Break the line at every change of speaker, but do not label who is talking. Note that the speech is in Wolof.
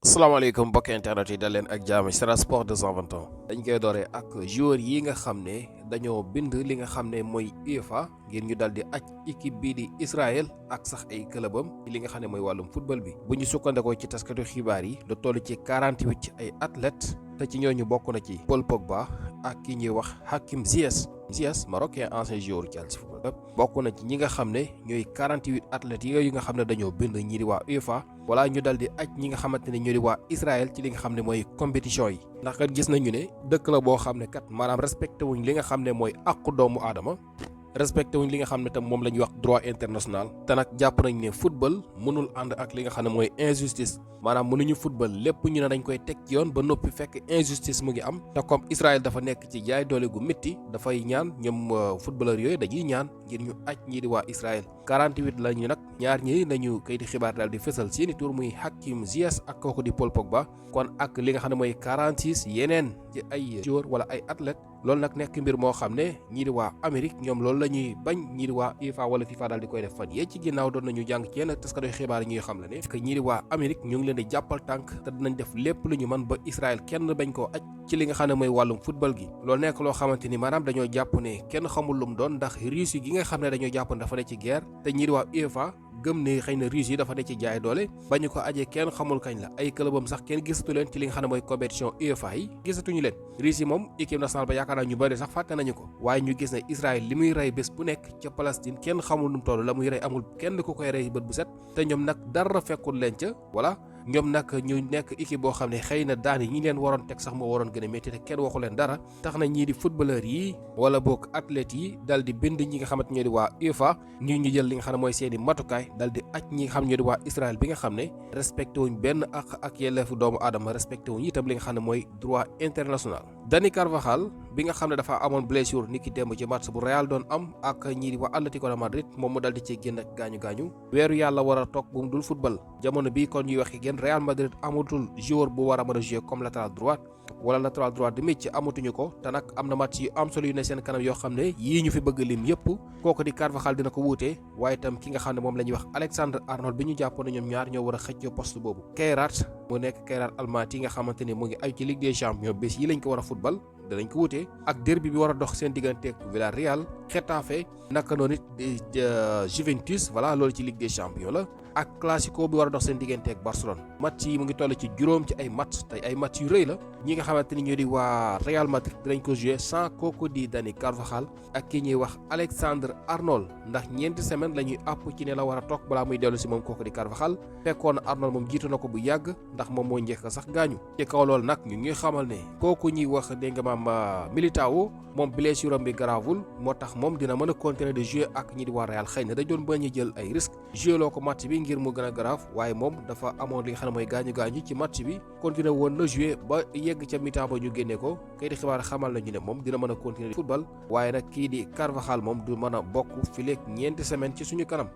salaamaaleykum mbokki internet yi dal leen ak jaam Sen Sport 221 dañ koy dooree ak joueur yi nga xam ne dañoo bind li nga xam ne mooy UEFA ngir ñu dal di aj équipe bii di Israël ak sax ay këlëbam ci li nga xam ne mooy wàllum football bi bu ñu sukkandikoo ci taskatu xibaar yi lu toll ci 48 ci ay athlètes te ci ñooñu bokk na ci Paul Pogba ak ki ñuy wax Hakim Ziyech marocain ancien joueur Chelsea football club bokk na ci ñi nga xam ne ñooy 48 athlètes yooyu nga xam ne dañoo bind ñi di waa UEFA wala ñu dal di aj ñi nga xamante ne ñoo di waa Israël ci li nga xam ne mooy compétition yi ndax kat gis nañu ne dëkk la boo xam ne kat maanaam respecté wuñ li nga xam ne mooy àqu doomu aadama respecté wuñ li nga xam ne tam moom la ñuy wax droit international te nag jàpp nañ ne football mënul ànd ak li nga xam ne mooy injustice maanaam mënuñu football lépp ñu ne dañ koy teg ci yoon ba noppi fekk injustice mu ngi am te comme Israël dafa nekk ci jaay doole gu métti dafay ñaan ñoom footballeur yooyu dañuy ñaan ngir ñu aj ñii di waa Israël 48 la ñu nag ñaar ñi nañu kayiti xibaar daal di fësal seeni tur muy Hakim Ziyech ak kooku di Paul Pogba kon ak li nga xam ne mooy 46 yeneen ci ay joueur wala ay athlète loolu nag nekk mbir moo xam ne ñii di waa Amérique ñoom loolu la ñuy bañ ñii di waa UEFA wala FIFA daal di koy def fan yee ci ginnaaw doon nañu jàng ci yenn taskatu xibaar yi ñuy xam la ne que ñii di waa Amérique ñu ngi leen di jàppal tànk te dinañ def lépp lu ñu mën ba Israël kenn bañ koo aj ci li nga xam ne mooy wàllum football gi loolu nekk loo xamante ni maanaam dañoo jàpp ne kenn xamul lum doon ndax Russie gi nga xam ne dañoo jàpp ne dafa ne ci guerre te ñii di waa UEFA gëm ne xëy na Russie yi dafa ne ci jaay doole bañu ko ajee kenn xamul kañ la ay clubam sax kenn gisatu leen ci li nga xam ne mooy compétition UEFA yi gisatuñu leen Russie moom équipe nationale ba yaakaar naa ñu bëri sax fàtte nañu ko waaye ñu gis ne Israël li muy rey bés bu nekk ca Palestine kenn xamul nu mu toll la muy rey amul kenn ku koy rey bët bu set te ñoom nag dara fekkul leen ca voilà ñoom nag ñu nekk équipe boo xam ne xëy na daan yi ñi leen waroon teg sax moo waroon gën a métti te kenn waxu leen dara tax na ñii di footballeur yi wala boog athlètes yi dal di bind ñi nga xamante ñoo di waa UEFA ñu jël li nga xam ne mooy seeni matukaay dal di aj ñi nga xam ne ñoo di waa Israël bi nga xam ne respecté wuñ benn ak yelleefu doomu aadama respecté wuñ itam li nga xam ne mooy droit international. Dani Carvajal bi nga xam ne dafa amoon blessure niki démb ci match bu Real doon am ak ñii di waa Atlético de Madrid moom mu dal di ci génn ak gaañu weeru yàlla war a toog bu mu dul football jamono bii kon ñuy wax génn Real Madrid amatul joueur bu war a mën a jouer comme latéral droite wala latéral droite de métier amatuñu ko te nag am na match yu am solo yu ne seen kanam yoo xam ne yii ñu fi bëgg lim yëpp kooku di Carvajal dina ko wuute waaye itam ki nga xam ne moom la ñuy wax Alexander Arnold bi ñu jàppoon ne ñoom ñaar ñoo war a xëccoo poste boobu Kayrat mu nekk Kayrat Almaty nga xamante ne mu ngi ay ci Ligue des Champions bés yi lañ ko war a football danañ ko wutee ak derby bi war a dox seen digganteeg Villarreal Getafe naka noonu it Juventus voilà loolu ci Ligue des Champions la ak classico bi war a dox seen digganteeg Barcelone match yi mu ngi toll ci juróom ci ay match tey ay match yu rëy la ñi nga xamante ni ñoo di waa Real Madrid dinañ ko jouer sans kooku di Dani Carvajal ak ki ñuy wax Alexander Arnold ndax ñeenti semaine la ñuy àpp ci ne la war a toog balaa muy dellu si moom kooku di Carvajal fekkoon Arnold moom jiitu na ko bu yàgg ndax moom moo njëkk sax gaañu ci kaw loolu nag ñu ngi xamal ne kooku ñuy wax dégg nga maam Militao moom blessure am bi garaawul moo tax moom dina mën a continuer de jouer ak ñi di waa Real xëy na da doon bañ a jël ay risques jouer loo ko match bi ngir mu gën a grave waaye moom dafa amoon li nga xam ne mooy gaañu ci match bi continuer woon na jouer ba yegg ca mi-temps ba ñu génne ko kay di xibaar xamal nañu ne moom dina mën a continuer football waaye nag kii di Carvajal moom du mën a bokk fileeg ñeenti semaine ci suñu kanam